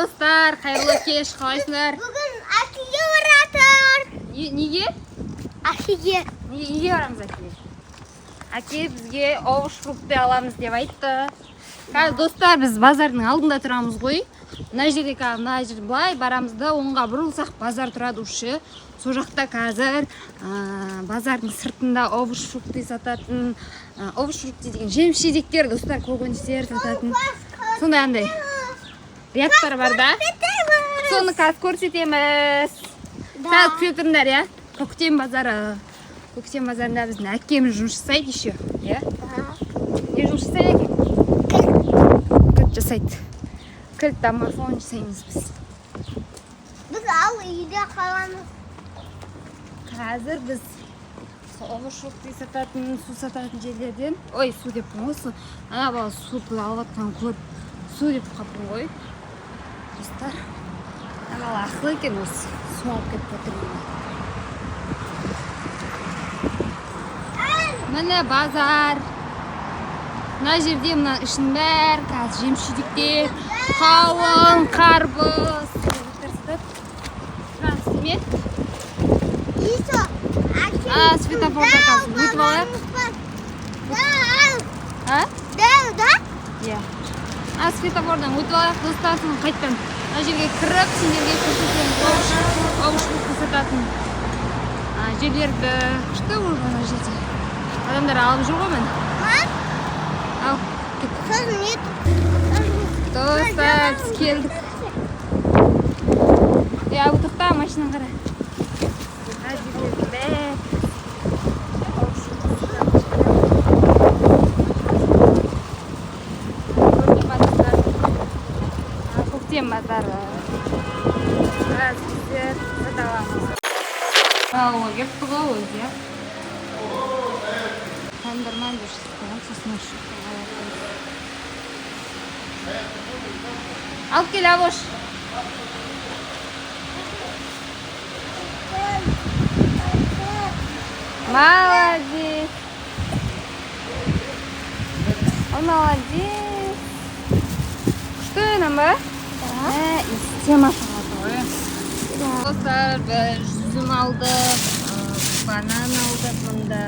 Достар, қайырлы кеш, қалайсыңдар? Бүгін әкеге баратыр. Неге? Әкеге. Неге барамыз әкеге? Әке бізге овощ, фрукты аламыз деп айтты. Қазір, достар, біз базардың алдында тұрамыз ғой. Мына жерде қазір, мына жерде былай барамыз да, оңға бұрылсақ, базар тұрады уже. Сол жақта қазір базардың сыртында овощ, фрукты сататын, овощ, фрукты деген жеміс жидектер, достар, көкөністер сататын. Сондай андай рядтар бар да. Соны қазір көрсетеміз. Қазір күте тұрыңдар, иә? Көктем базары. Көктем базарында біздің әкеміз жұмыс жасайды еще, иә? Не жұмыс жасайды әкем? Кілт жасайды. Кілт, домофон жасаймыз біз. Біз ал үйде қаламыз. Қазір біз сол овощ, фрукты сататын, су сататын жерлерден, ой, су деппін ғой, су. Ана бала суды алып жатқанын көріп, су деп қалыппын ғой. Достар, ана бала ақылы екен осы, су алып кетіп жатыр міне. Міне базар. Мына жерде мына ішінің бәрі қазір жеміс жидектер, қауын, қарбыз сатады. Жаңа істеме. Еще. А, светофорда қазір өтіп алайық. А? Да, да. Иә. А, светофордан өтіп алайық, достар, сосын қайтадан мына жерге кіріп, сендерге көрсетеміз овощ, фрукты сататын жерлерді. Күшті уже ана жерде. Адамдар алып жүр ғой міне. Ал, кеттік. Сосын не? Достар, біз келдік. Е, абу, тоқта, машинаны қара. Мына жерлердің бәрі овощ, фрукты сататын жерлер. Көрдің ба, достар? Көктем базары. Қазір біздер зат аламыз. Алуға келіпті ғой өзі, иә? Тандырман деп жазып қойған, сосын осы жақтан алып. Алып кел, Абош. Молодец. О, молодец. Күшті нан ба? Ә, иістем ашылады ғой. Достар, біз жүзім алдық, банан алдық мында.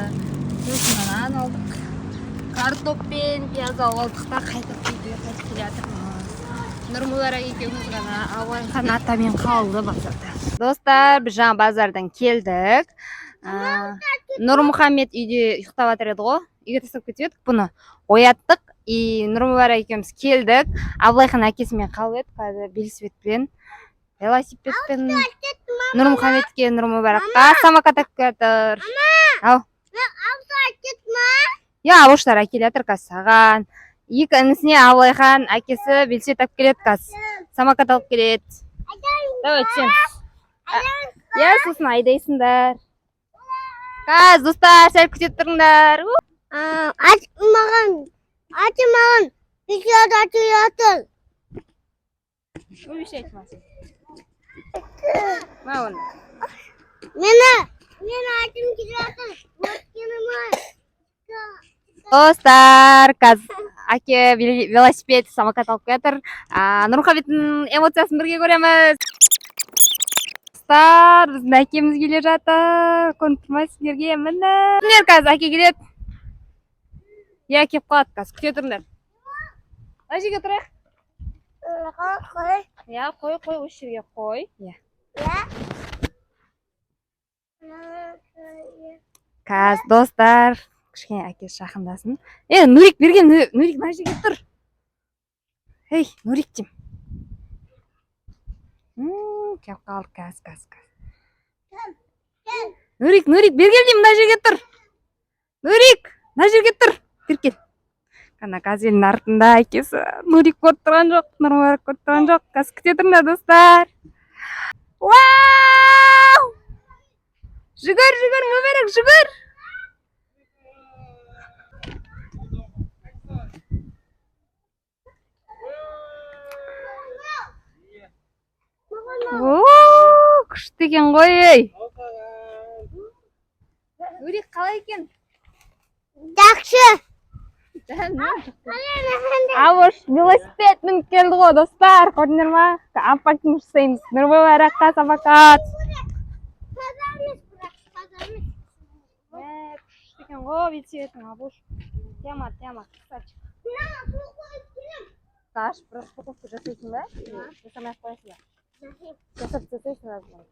Сосын нан алдық. Картоп пен пияз алып алдық та, қайтып үйге қайтып келе жатырмыз. Нұрмұбарак екеуміз ғана, Абылайхан атамен қалды базарда. Достар, біз жаңа базардан келдік. Нұрмұхаммед үйде ұйықтап жатыр еді ғой. Үйге тастап кетіп едік бұны. Ояттық. И Нұрмұбарак екеуміз келдік. Абылайхан әкесімен қалып еді. Қазір велосипедпен, велосипедпен Нұрмұхаммедке, Нұрмұбаракқа самокат алып келе жатыр. Ау. Иә, абоштар әкеле жатыр қазір саған. Екі інісіне Абылайхан әкесі велосипед алып келеді қазір. Самокат алып келеді. Давай түсеміз. Иә, сосын айдайсыңдар. Қазір, достар, сәл күте тұрыңдар. Ат маған, аты маған бекер жатыр. Обещать ма сен? Ма оны. Мені атым келе жатыр. Өйткені ма- Достар, қазір әке велосипед, самокат алып келе жатыр. Нұрмұхаммедтің эмоциясын бірге көреміз. Достар, біздің әкеміз келе жатыр. Көрініп тұр ма сіздерге? Міне. Міне қазір әке келеді. Иә, келіп қалады қазір. Күте тұрыңдар. Мына жерге тұрайық. Қой. Иә, қой, қой, осы жерге қой. Иә. Қазір, достар, кішкене әкесі жақындасын. Е, Нурик, берген, Нурик, мына жерге тұр. Ей, Нурик деймін. Келіп қалды, қазір, қазір, қазір. Нурик, Нурик, бері кел деймін, мына жерге тұр. Нурик, мына жерге тұр. Бері кел. Ана газелдің артында әкесі. Нурик көріп тұрған жоқ, Нұрмұбарак көріп тұрған жоқ. Қазір күте тұрыңдар, достар. Вау! Жүгір, жүгір, Мүбәрак, жүгір! О, күшті екен ғой, ей. Нурик, қалай екен? Жақсы. Абош велосипед мініп келді ғой, достар, көрдіңдер ма? Unpacking жасаймыз. Нұрболараққа самокат. Таза емес, бірақ таза емес. Мә, күшті екен ғой велосипедің, Абош. Тема, тема, красавчик. Мына су қойып келем. Ашып распаковка жасайсың ба? Жасамай ақ қоясың ба? Жасап тастайсың аздан.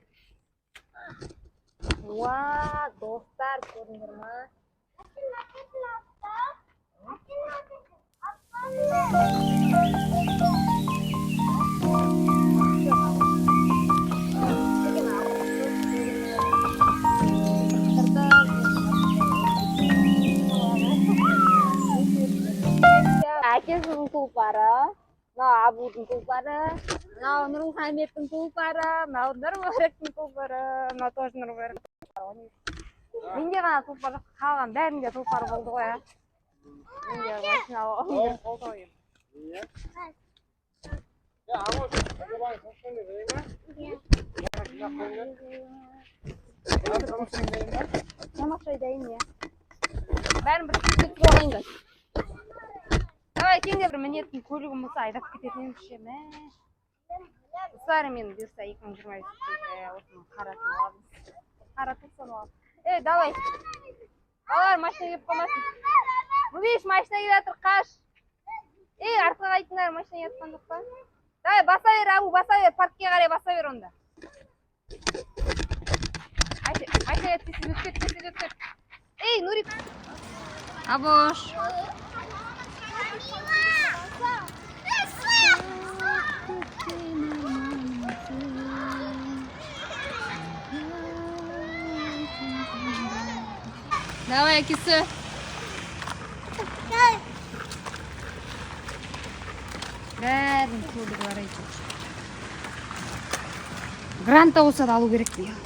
Уа, достар, көрдіңдер ма? Әкесінің тұлпары, мынау Абудың тұлпары, мынау Нұрмұхамедтің тұлпары, мынау Нұрмүбарактың тұлпары, мынау тоже Нұрмүбарак. Менде ғана тұлпар жоқ, қалған бәрінде тұлпар болды ғой, а. Менде машина алғым керек болды ғой. Ya ama şu babayı sosyal vereyim ha. Тамақ шай дайын, иә. Бәрін бір сөйтіп алайын да. Давай, кеңде бір мінетін көлігім болса, айдап кететін едім ше, мә. Достар, мен бұйырса 2025-те осының қарасын аламыз. Қара тоқсан аламыз. Ей, давай. Балалар, машина келіп қалмасын. Мубиш, машина келе жатыр, қаш. Ей, артқа қайтыңдар, машина келе жатқан жоқ па? Давай, баса бер, Абу, баса бер, паркке қарай баса бер онда. Айша, тез өтіп кет, тез өтіп кет. Ей, Нурик. Абош. Давай, әкесі. Бәрінің көлігі бар әйтеуір. Гранта болса да алу керек биыл.